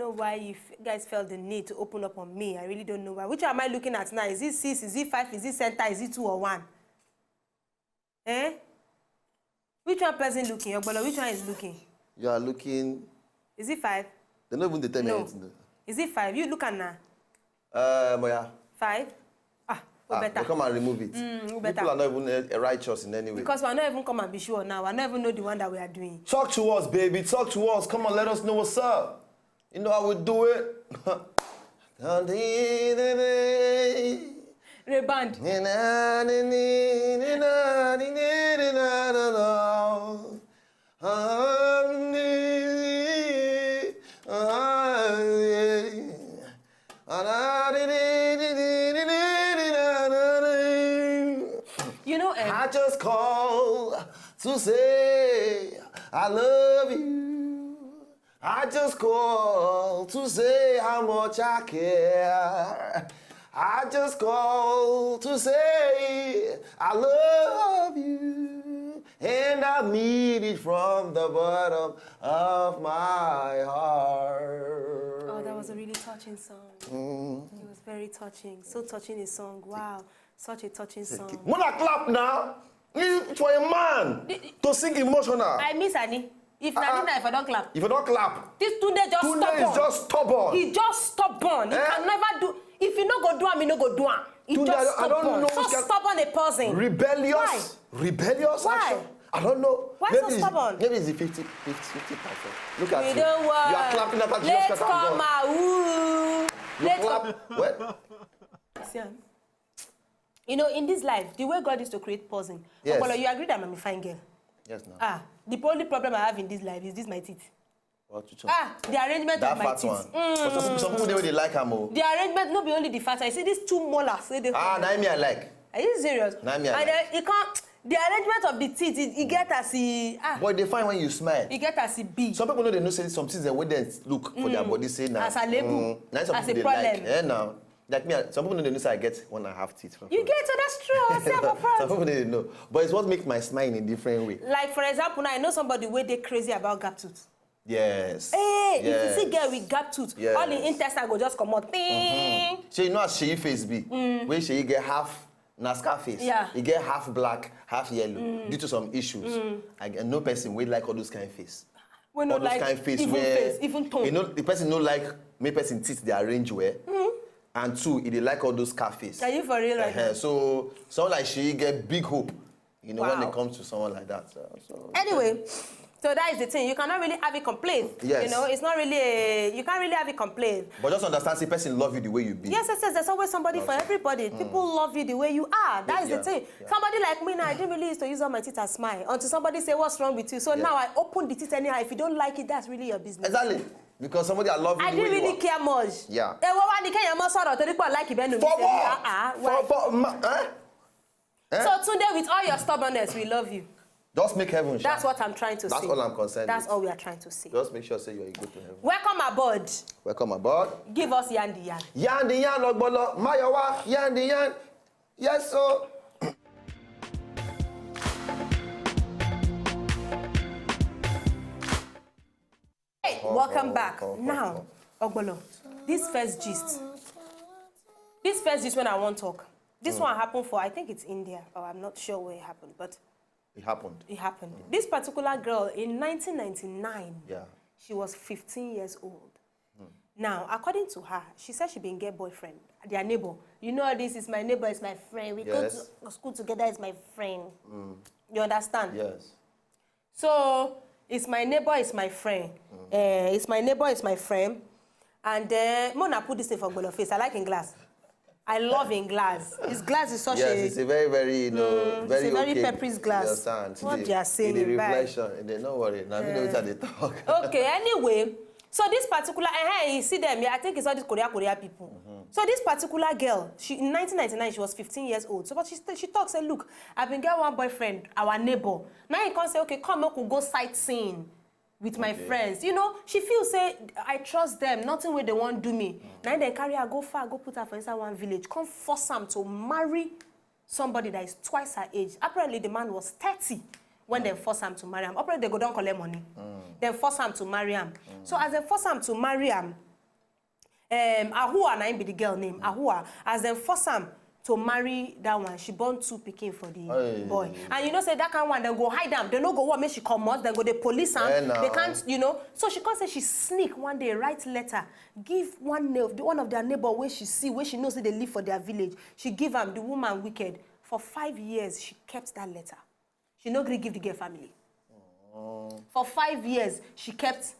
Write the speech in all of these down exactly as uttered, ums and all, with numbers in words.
Know why you f- guys felt the need to open up on me. I really don't know why. Which one am I looking at now? Is it six? Is it five? Is it center? Is it two or one? Eh? Which one person looking? Ogbolo, which one is looking? You are looking. Is it five? They don't even dey tell me No. Anything. Is it five? You look at now. Uh, Moya, Five? Ah, oh, ah, better. They come and remove it. Mm, You better. People are not even uh, righteous in any way. Because we are not even come and be sure now. I don't even know the one that we are doing. Talk to us, baby. Talk to us. Come on, let us know what's up. You know how we do it. Reband. You know, um, I just call to say I love you. I just call to say how much I care. I just call to say I love you and I mean it from the bottom of my heart. Oh, that was a really touching song. It was very touching. So touching a song. Wow. Such a touching song. Mona clap now. If for a man to sing emotional. I miss Annie. If not, if not, if I don't clap. If you don't clap, This Tunde just Tunde stubborn. is just stubborn. He just stubborn. He Eh? Can never do. If you no go do am, he no go do am. He Tunde, just I don't, I stubborn. don't know So which kind- stubborn a person. Rebellious, Why? rebellious Why? action. I don't know. Why maybe so it's- stubborn? Maybe it's the fifty, fifty, fifty percent. Look at We you. don't worry. You are clapping after Let's Jesus come Christ. out. Ooh. You Let's clap. Well, See am? You know, in this life, the way God is to create person, Yes. Ogbolo, you agree that I'm a fine girl. Yes, now. Ah, the only problem I have in this life is this my teeth. What you talk? Ah, the arrangement That of my fat teeth. One. But some, some people they really like am. Oh. The arrangement, no be only the fat. I see these two molars. Wey dey Ah, na me I like. Are you serious? Na me I And like. then it can't. The arrangement of the teeth, it, it get as e ah, But they find when you smile. e get as e be. Some people know they know say some things that when they look for their body say now. As a label. Mm, na some As people a they problem. Like. Eh, now. Like me, I- some people know they know say I get one and a half teeth. From You get, so that's true. I say I'm Some proud. People they know, but it's what make my smile in a different way. Like, for example, now I know somebody wey dey crazy about gap tooth. Yes. Hey, yes. If you see girl with gap tooth, Yes. All the intestine go just comot. Ting. So you know as Seyi face be, when Seyi get half Nazca face, Yeah. He get half black, half yellow due to some issues. I get no person wey like all those kind of face. Wey no All those like kind of face even where face, even tone. You know, the person no like make person teeth they arrange well, and two, he dey like all those car face. Are you for real right Uh-huh. now? So someone like Seyi get big hope, you know, when Wow. It comes to someone like that. So, so. Anyway, so that is the thing. You cannot really have it complete. Yes. You know, it's not really a, you can't really have it complete. But just understand, say person love you the way you be. Yes, yes, yes. There's always somebody for everybody. People love you the way you are. That is Yeah, the thing. yeah. Somebody like me now, I didn't really used to use all my teeth and smile until somebody say, "What's wrong with you?" So now I open the teeth anyhow. If you don't like it, that's really your business. Exactly. Because somebody I love you I the didn't way you really are. Care much. Yeah. Ẹ wọ́n wá ní kéèyàn mọ́ sọ̀rọ̀ torí pé like ìbẹ́nu mi For ṣe what? Ah, ah, why? For, for, ma, eh? Eh? So Tunde, with all your stubbornness, we love you. Just make heaven shine. That's what I'm trying to That's say. All I'm concerned That's with. All we are trying to say. Just make sure say you go to heaven. Welcome aboard. Welcome aboard. Give us Yandi Yan. Yandi Yan Ogbolo, Mayowa, Yandi Yan. Yes, so. Hey, welcome back. Now, Ogbolo, this first gist. This first gist when I want talk. This one happened for, I think it's India, or I'm not sure where it happened, but It happened. It happened. This particular girl in nineteen ninety-nine, Yeah. She was fifteen years old. Now, according to her, she said she been get boyfriend. Their neighbor. You know, this is my neighbor, is my friend. We Yes. Go to school together, is my friend. You understand? Yes. So, it's my neighbor, it's my friend. Eh, it's my neighbor, it's my friend. And uh, Mona put this thing for Ogbolo face. I like in glass. I love in glass. His glass is such Yes, a it's a very, very, you know, Mm, very it's a very okay. peppers glass. You understand? What The- they are saying, in the right? Reflection, they know what it. Now, you know what they talk. Okay, anyway, so this particular, eh, eh, you see them, yeah, I think it's all these Korea, Korea people. So this particular girl, she in nineteen ninety-nine, she was fifteen years old. So, but she st- she talks, say, "Look, I've been get one boyfriend, our neighbor." Now he come say, "Okay, come, make we go sightseeing with my friends." You know, she feel say, "I trust them, nothing wey they won't do me." Now they carry her go far, go put her for inside one village, come force am to marry somebody that is twice her age. Apparently, the man was thirty when they force am to marry am. Apparently, they go don collect money. Then force am to marry am. So as they force am to marry am, um, Ahua na im be the girl name, Ahua, as dem force am to marry that one, she born two pikin for the boy. And you know say that kind one, dem go hide am. Dem no go want make she comot, dem go dey police am. They can't, you know. So she come say she sneak one day, write letter, give one of their neighbor wey she see, wey she know say dey live for their village. She give am. The woman wicked. For five years, she kept that letter. She no gree give the girl family. For five years, she kept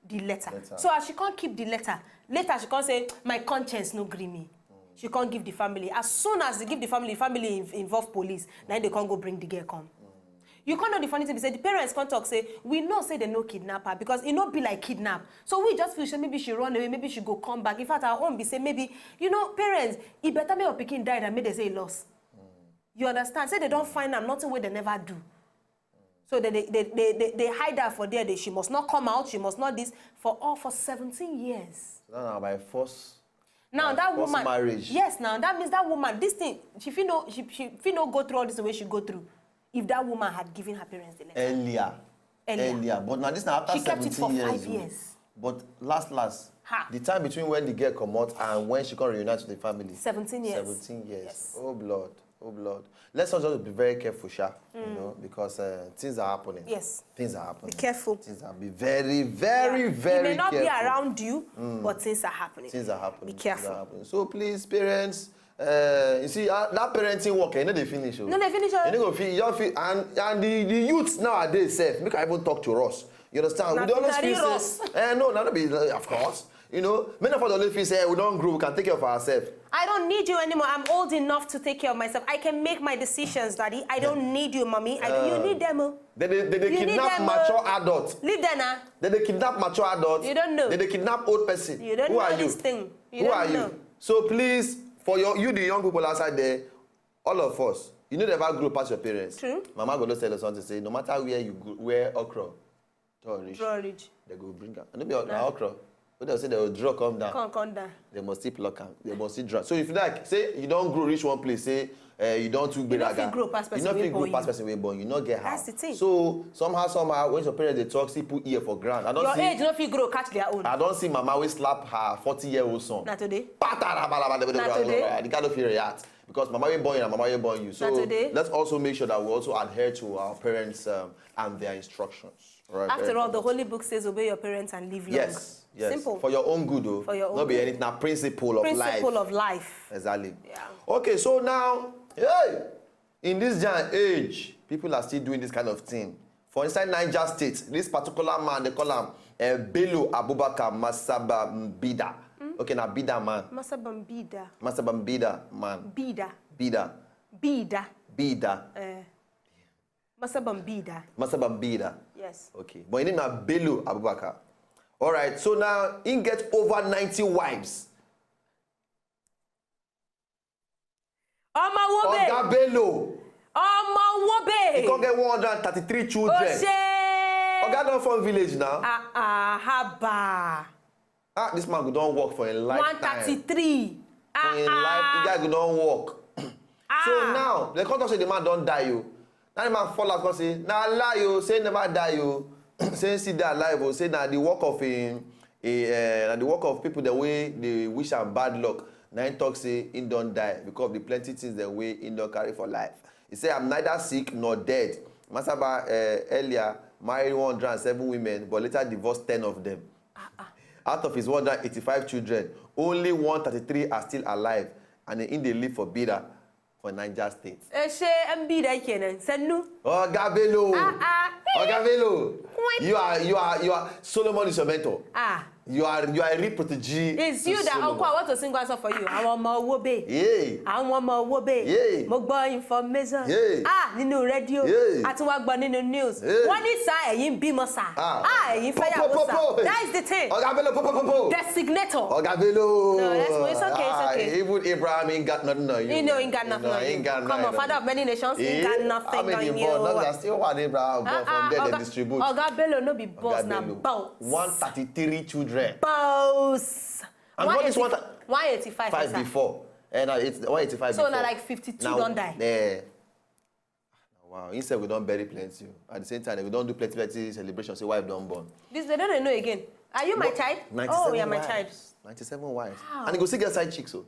the letter. So as she can't keep the letter, later she can't say, "My conscience no gree me." She can't give the family. As soon as they give the family, family involve police, now they can't go bring the girl come. You can't know the funny thing be say the parents can't talk, say, "We know say they no kidnap her because it no be like kidnap." So we just feel say maybe she run away, maybe she go come back. In fact, our own be say maybe, you know, parents, it better make your pikin die than make they say he lost. You understand? Say they don't find am, nothing wey they never do. So they they, they, they, they hide her for there. They, she must not come out. She must not this for all for seventeen years. So now by force. Now that woman marriage. Yes, now that means that woman, this thing, she feel no she she feel no go through all this the way she go through. If that woman had given her parents the letter earlier, earlier, but now this now after she kept it for five years. But last last, the time between when the girl comot and when she come reunite with the family, seventeen years. Seventeen years. Yes. Oh blood. Oh blood. Let's all just be very careful, sha. You know, because uh, things are happening. Yes. Things are happening. Be careful. Things are be very, very, very. It may not be around you, but things are happening. Things are happening. Be careful. So please, parents, uh, you see uh, that parenting work, you know they finish. No, they finish. You know, feel, you feel, and and the the youths nowadays, self, make I even talk to us. You understand? We always feel say, eh, no, not be of course. You know, many of us always feel say, "Hey, we don't grow, we can take care of ourselves." I don't need you anymore. I'm old enough to take care of myself. I can make my decisions, daddy. I don't need you, mommy. I don't, you need them. Oh. They, they, they, they kidnap mature adults. Leave them now. They, they kidnap mature adults. You don't know. They, they kidnap old person. You don't know this thing. Who are you? So please, for your you the young people outside there, all of us, you know they ever grow past your parents. True. Mama go tell us something say, no matter where you grow, where okra, draw reach. Draw reach. They go bring am. I no be na okra. When they say they will draw come down. Come come down. They must still pluck am. They must still draw. So if you like, say you don't grow reach one place, say uh, you don't too gberaga. You no fit grow past person wey born you. You no fit grow past person wey born you. You no get how. That's the thing. So somehow somehow when your parents they talk, see put ear for ground. I don't see. Your age no fit grow catch their own. I don't see mama wey slap her forty year old son. Na today. Patarabalaba. Na today. The guy no fit react because mama wey born you na mama wey born you. So let's also make sure that we also adhere to our parents um, and their instructions. Right, after all, the holy book says, "Obey your parents and live long." Yes, yes. Simple. For your own good, though. For your own good. Not be anything. Now, principle of life. Principle of life. Exactly. Yeah. Okay, so now, hey, in this day and age, people are still doing this kind of thing. For inside Niger State, this particular man, they call him uh, Bello Abubakar Masaba Mbida. Mm? Okay, now Bida man. Masaba Mbida. Masaba Mbida man. Bida. Bida. Bida. Bida. Uh. Masabambida. Masabambida. Yes. Okay. But his name na Bello Abubakar. All right. So now he get over ninety wives. Omo Wobe. Oga Bello. Omo Wobe. He come get one hundred and thirty-three children. Oga don form village now. Ah ah haba. Ah, this man go don work for a lifetime. One thirty-three. For a life, the guy go don work. So now, they come talk say the man don die o. Now the man fall out come say, "Na lie o, say never die o. Say he still dey alive o, say na the work of him, a, uh, na the work of people the way they wish am bad luck." Now he talk say he don die because of the plenty things the way he don carry for life. He say, "I'm neither sick nor dead." Masaba uh, earlier married one hundred and seven women, but later divorced ten of them. Out of his one hundred and eighty-five children, only one thirty-three are still alive, and he dey live for Bida for Niger State. Ẹ ṣe M B da kenan, sannu. Oga Bello. Ah, ah. Oga Bello. You are, you are, you are, Solomon is your mentor. Ah. You are, you are a real protege. It's you that Solomon. Uncle, I want to sing one song for you. Àwọn ọmọ owó bẹ́ẹ̀. Yeah. Àwọn ọmọ owó bẹ́ẹ̀. Yeah. Mo gbọ́ information. Yeah. Ah, nínú rédíò. Yeah. A tún wá gbọ́ nínú news. Yeah. Wọ́n ní sá ẹ̀yin bímọ sá. Ah. Ah, ẹ̀yin fẹ́yàwó sá. That is the thing. Oga Bello, po, po, po, po. Designator. Oga Bello. No, that's it's okay, it's okay. Ah, even Abraham ain't got nothing on you. You know, ain't got nothing on you. Come on, father of many nations, ain't got nothing on you. How many born? No, that's still one Abraham born from there they distribute. Oga Bello no be boss, na boss. One thirty-three children. Boss. And what is one eighty-five before? And uh, it's one eighty-five before. So na like fifty-two don die. Eh. Wow, instead we don bury plenty. At the same time, we don do plenty plenty celebration. Say wife don born. This they don't know again. Are you my What? type? Ninety-seven Oh, you're my wives. Type. Ninety-seven wives. Wow. And he go still get side chicks, so.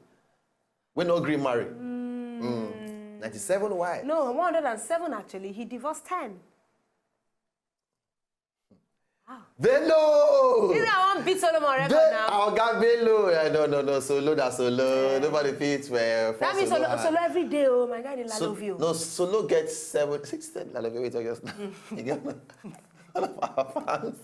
We no gree marry. Mm. Ninety-seven wives. No, one hundred and seven actually. He divorced ten. Bello! This is one beat Solomon record Be- now. Our guy Bello. Yeah, no, no, no. Solo, that's solo. Nobody fits where. That means solo, solo every day. Oh my God, I So, love you. No, solo gets seven, six, seven. I love you. Wait, just you get one of our fans.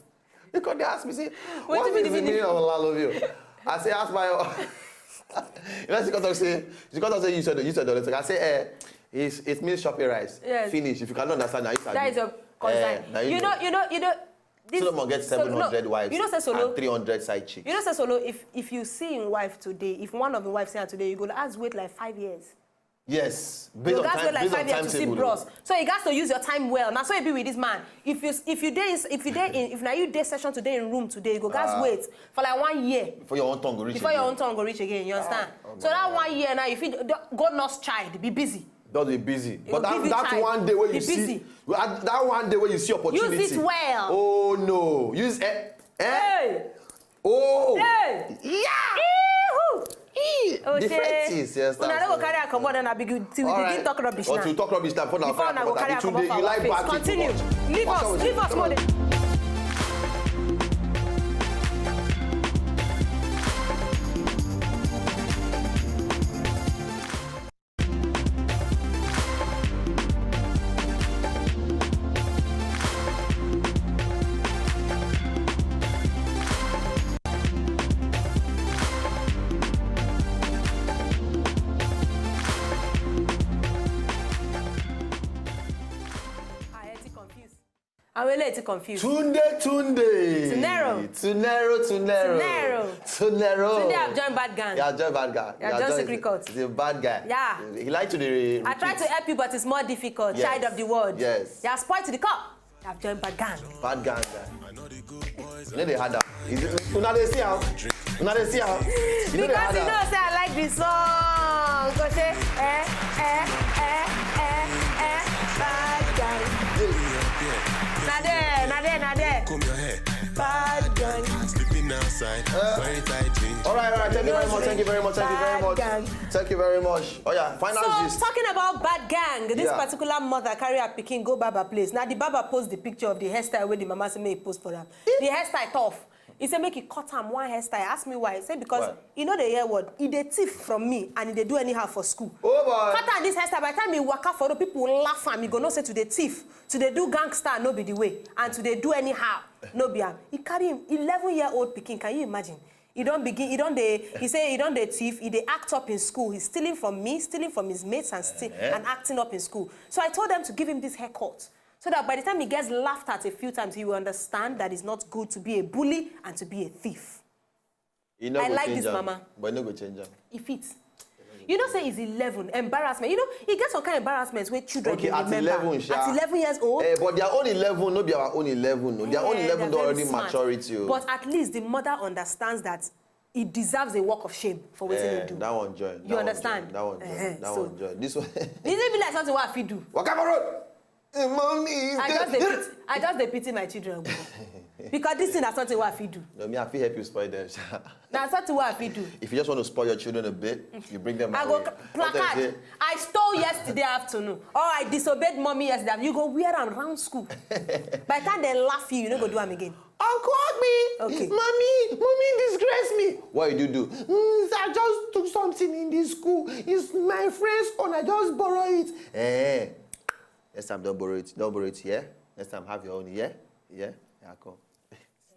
Because they ask me, say, what do is you the mean? Meaning of Olalovi? I say, ask my. You know, she come talk say, she come talk say you said you said the I say, eh, it's, it means shopping rice. Yes. Finish. If you cannot understand, now you That is your concern. Eh, now you you know. know, you know, you know. This, Solomon gets so, no, seven hundred wives You know, say Solo. And three hundred side chicks. You know, say Solo. If if you see him wife today, if one of the wives see her today, you go as wait like five years. Yes. Based You on guys time, wait like based on five years to see timetable. Bros. So you guys to use your time well. Now, so it be with this man. If you if you day if you day in if now you day session today in room today, you go guys Ah. wait for like one year Before your own tongue go reach. before your Again. Own tongue go reach again. You understand? Oh So my that God. One year now, if you go nurse child, be busy. Just be busy. You But go that, give you that time. One day where you Be see, busy. Well, that one day where you see opportunity. Use it well. Oh no, use eh, eh? Hey. Oh. Hey. Yeah. Ihu. Eh, Oh, different shey. Things. Yes, Una no go carry am comot then I begin till we All begin right. talk rubbish But now. You talk rubbish now. For now, Before una go but carry am you comot dey- for you our like face. Bad thing too Continue. much. Leave What's us. up with Leave you? Us more. Àwọn eléyìí ti confused. Tunde, Tunde. Tunero. Tunero, Tunero. Tunero. Tunero. Today I've joined Bad Gang. Yeah, join Bad Gang. Yeah, join Secret Cult. He's a bad guy. Yeah. He like to the. I try to help you, but it's more difficult. Yes. Child of the world. Yes. You are spoiled to the core. I've joined Bad Gang. Bad gang guy. You know they had that. Is it, una dey see am? Una dey see am? You know they Because had you know that. Say I like the song. Go say eh eh eh eh eh. Bad Gang. Na there, na there, na there. Comb your hair. Bad Gang. Sleeping outside. Very tight jeans. All right, all right. Thank you very much. Thank you very much. Thank you very Bad much. gang. Thank you very much. Oh yeah, final So gist. Talking about Bad Gang, this Yeah. Particular mother carry her pikin go barber place. Now the barber post the picture of the hairstyle where the mama say make he post for am. The hairstyle tough. He say make he cut am one hairstyle. Ask me why. He say because Why? He know the hair word. He dey thief from me and he dey do anyhow for school. Oh boy. Cut am this hairstyle. By the time he waka for road, people laugh am. He go know say to dey thief, to dey do gangster no be the way, and to dey do anyhow no be am. He carry him eleven year old pikin. Can you imagine? He don begin, he don dey, he say he don dey thief, he dey act up in school, he's stealing from me, stealing from his mates and steal, and acting up in school. So I told them to give him this haircut so that by the time he gets laughed at a few times, he will understand that it's not good to be a bully and to be a thief. You no I go like change this am, mama. But you no go change am. He fits. You know, say he's eleven. Embarrassment. You know, he gets some kind of embarrassment where children Okay, dey at remember. eleven, sha. At eleven years old. Eh, but their own eleven, no be our own eleven. No. Their own Yeah, eleven they're don very already smart. Maturity. Oh. But at least the mother understands that he deserves a walk of shame for what Eh, he do. That one join. You understand? That one join. Eh, That so- one join. This one. This be like something what I fit do. Waka for road. Eh, mommy. I just dey pity, I just dey pity my children. Because this thing is something what I fit do. No, me, I fit help you spoil them, sha. Now something what I fit do. If you just want to spoil your children a bit, you bring them. I my go way. c- Let them placard. say, I stole yesterday afternoon, or I disobeyed mommy yesterday. You go wear am round school. By the time they laugh you, you no go do am again. Uncle Agbi, Okay. mommy, mommy disgrace me. What you do do? Mm, I just took something in this school. It's my friend's own. I just borrow it. Eh. Next time, don't borrow it. Don't borrow it here. Next time, have your own here. Yeah. Yeah, come.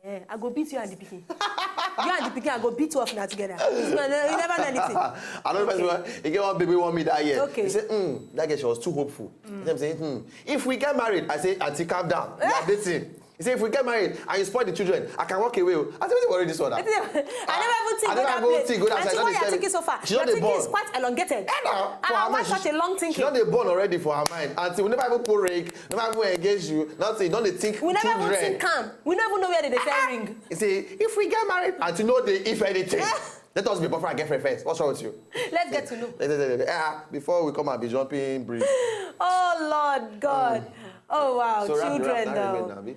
Eh, I go beat you and the pikin. You and the pikin, I go beat you up now together. You never know anything. I don't know. He get one baby want me that year. Okay. He said, mm, that girl, she was too hopeful. He said, hmm, if we get married, I say, auntie, calm down. You are dating. He said, if we get married and you spoil the children, I can walk away. Oh. I said, don't worry this one. Ah. I never even think I go never that even place. think go that Auntie, side. Why She you don thinking dey so far? she Your don dey thinking is born. Quite elongated. Eh, now, for Ah, her why mind, such she- a long She thinking? don dey born already for her mind. Auntie, we never even put ring, never even engage you. Nothing. Don't dey think. We never even Children. Think calm. We never even know where they dey sell ring. He say, if we get married, auntie, no dey if anything. Let us be boyfriend and girlfriend first. What's wrong with you? Let's get to know. Let- let- let- let- ah, before we come and be jumping bridge. Oh Lord God. Oh wow. So wrap the Children wrap, now remain though. Now, abi?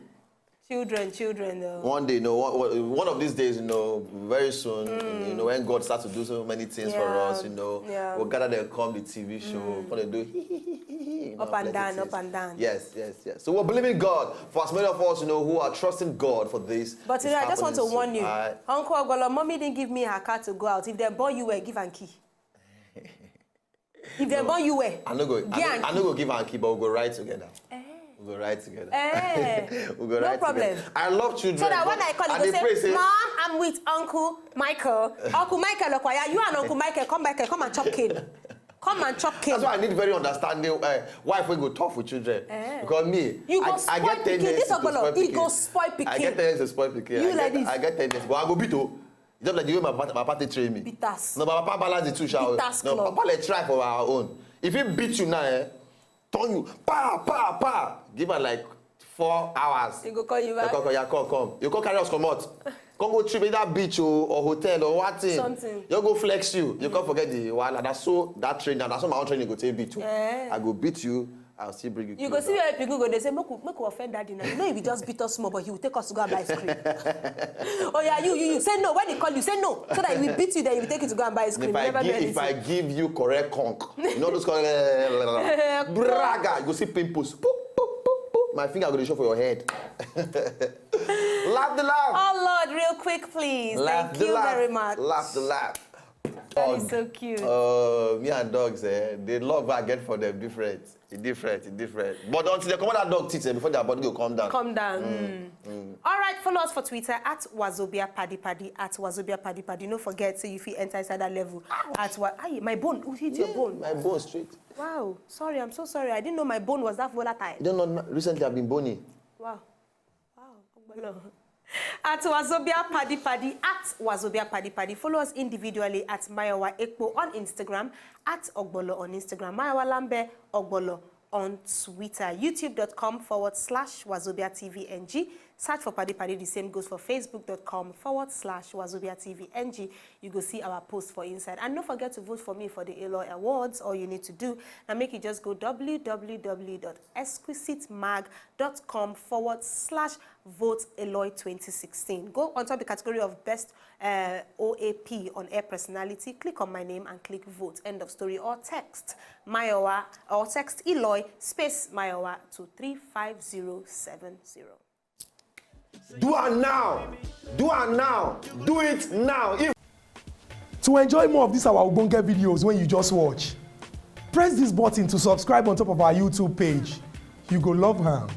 Children, children, though. One day, you know, one, one of these days, you know, very soon, you know, when God starts to do so many things for Yeah, us, you know, yeah. we'll gather them, come the T V show, come and do hee, hee, hee, hee, you know, Up and plenty down, things. Up and down. Yes, yes, yes. So we're believing God for as many of us, you know, who are trusting God for this. But you It's know, I just want to happening warn soon. you. I- Uncle Ogbolo, mommy didn't give me her car to go out. If they born you, were give and key. If they born you, were. I no go, I Give no, and I no go give her a key, but we'll go ride together. Eh. We'll go ride together. Eh. We'll go No ride problem. Together. I love children. So that when but I call, and you they go pray say, say, "Mom, I'm with Uncle Michael." Uncle Michael Okoya, you and Uncle Michael, come back here, come and chop cane. Come and chop cane. That's why I need very understanding uh, wife wey go tough with children. Eh. Because me, You I, go I spoil get pikin. tendency This to Ogbolo, spoil he pikin. go spoil pikin. I get tendency to spoil pikin. You I like get, this. I get tendency, but I go beat o. Just like the way my papa, my papa take train me. Bitters. No, my papa balance the two shower. Bitters No, club. papa like try for our own. If he beat you now, eh, turn you, pa pa pa, give her like four hours. He go call you back. Come, come, yeah, come, come. You come carry us come out. Come go trip in that beach or, or hotel or what thing. Something. You go flex you. You come forget the wahala. That's so that train. That's so my own training go take beat you. Eh. I go beat you. I'll still bring you. You go see where people go, they say, "Make we, make we offend daddy now." You know, if you just beat us small, but he will take us to go and buy ice cream. Oh yeah, you, you, you. Say no. When he call you, say no. So that he will beat you, then he will take you to go and buy ice cream. If You I, never do give, if I anything. Give you correct conk, you know those called uh, braga. You go see pimples. Poop, poop, poop, poop. My finger go dey show for your head. Laugh the laugh. Oh Lord, real quick, please. Laugh Thank the you laugh. very much. Laugh the laugh. That is so cute. Uh, me and dogs, eh, the love I get for them different. It different, it different. But until they come out that dog teeth, eh, before their body go come down. Calm down. Mm. All right, follow us for Twitter at Wazobia Paddy Paddy, at Wazobia Paddy Paddy. Don't forget, so if you enter inside that level, at what? Aye, my bone. Who hit your bone? My bone straight. Wow, sorry, I'm so sorry. I didn't know my bone was that volatile. You don't know. Recently, I've been bony. Wow. Wow. Ogbolo. At Wazobia Paddy Paddy, at Wazobia Paddy Paddy. Follow us individually at Mayowa Ekpo on Instagram, at Ogbolo on Instagram, Mayowa Lambe Ogbolo on Twitter, youtube.com forward slash Wazobia T V N G. Search for Paddy Paddy. The same goes for facebook.com forward slash Wazobia T V N G. You go see our post for inside. And don't forget to vote for me for the Aloy Awards. All you need to do, now make you just go www.exquisitemag.com forward slash vote Aloy twenty sixteen. Go on top the category of best uh, O A P on air personality. Click on my name and click vote. End of story. Or text Mayowa or text Eloy space Mayowa to three five zero seven zero. Do it now. Do it now. Do it now. If To enjoy more of these our ogbonge videos when you just watch, press this button to subscribe on top of our YouTube page. You go love am.